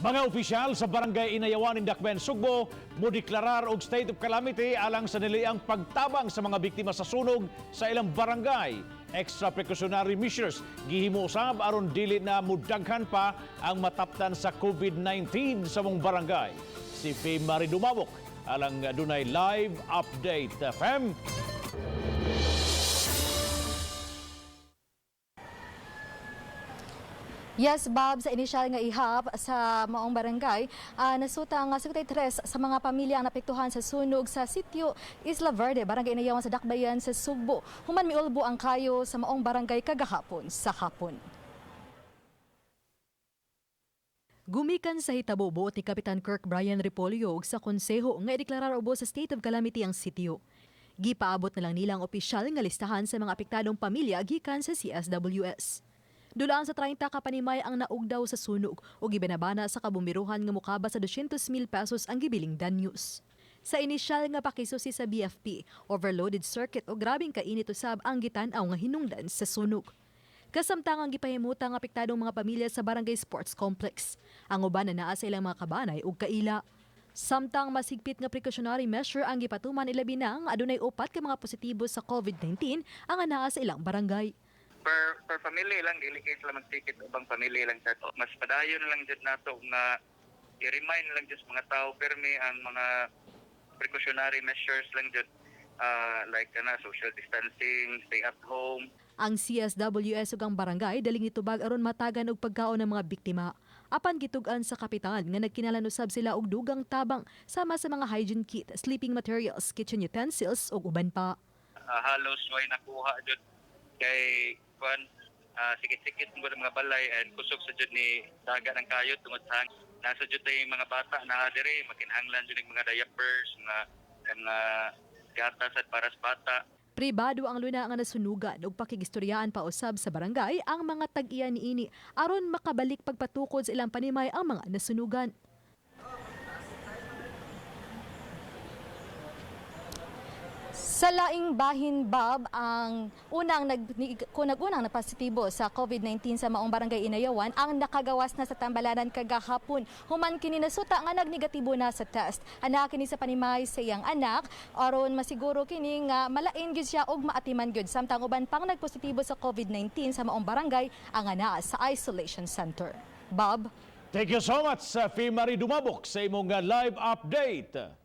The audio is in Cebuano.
Mga opisyal sa Barangay Inayawan in Dakbayan, Sugbo, modeklarar og state of calamity alang sa niliang pagtabang sa mga biktima sa sunog sa ilang barangay. Extra precautionary measures gihimo usab aron dili na mudaghan pa ang mataptan sa COVID-19 sa maong barangay. Si Faye Marie Dumabok alang dunay live update. Fem. Yes, Bob, sa inisyal nga ihap sa maong barangay, nasuta nga 53 sa mga pamilya ang napektuhan sa sunog sa sitio Isla Verde, Barangay Inayawan sa Dakbayan sa Sugbo. Human miulbo ang kayo sa maong barangay kagahapon sa hapon. Gumikan sa hitabo, buot ni Kapitan Kirk Brian Repolyo ug sa konseho nga ideklarar ubos sa state of calamity ang sitio. Gipaabot na lang nila ang opisyal nga listahan sa mga apektadong pamilya gikan sa CSWS. Dulaan sa 30 ka panimay ang naugdaw sa sunog ug gibinabana sa kabumbiruhan nga mokaba sa 200 mil pesos ang gibiling danyos. Sa inisyal nga pakisusi sa BFP, overloaded circuit o grabing kainit usab ang gitan-aw nga hinungdan sa sunog. Kasamtang ang gipahimutan ang apektadong mga pamilya sa Barangay Sports Complex. Ang uban na naa sa ilang mga kabanay ug kaila. Samtang mas higpit nga precautionary measure ang gipatuman, ilabi na nga adunay upat ka mga positibo sa COVID-19 ang anaa sa ilang barangay. Per family lang, dili kay sila mag-ticket, ubang family lang sa to. Mas padayon lang jud nato nga i-remind lang jud sa mga tao permi ang mga precautionary measures lang jud, like kana social distancing, stay at home. Ang CSWS ug ang barangay daling nitubag aron matagan og pagkaon ng mga biktima. Apan gitug-an sa kapitan nga nagkinahanglan usab sila og dugang tabang sama sa mga hygiene kit, sleeping materials, kitchen utensils ug uban pa. Halos way nakuha jud kay kwan, sikit-sikit mo mga balay and kusog sa jud ni daga ng kayo tungod sa nasa jud tay mga bata na dire makinahanglan jud ning mga diapers, mga gatas at para sa bata. Pribado ang luna nga nasunugan ug pakigistoryaan pa usab sa barangay ang mga tag-iya niini aron makabalik pagpatukod sa ilang panimay ang mga nasunugan. Sa laing bahin, Bob, ang unang nag kung nagunang napositibo sa COVID-19 sa maong Barangay Inayawan ang nakagawas na sa tambalanan kagahapon. Human kini nasuta nga nagnegatibo na sa test. Anak kini sa panimay sa iyang anak aron masiguro kini nga malain gyud siya og maatiman gyud. Samtang uban pang nagpositibo sa COVID-19 sa maong barangay ang ana sa isolation center. Bob. Thank you so much, Faye Marie Dumabok, sa imong live update.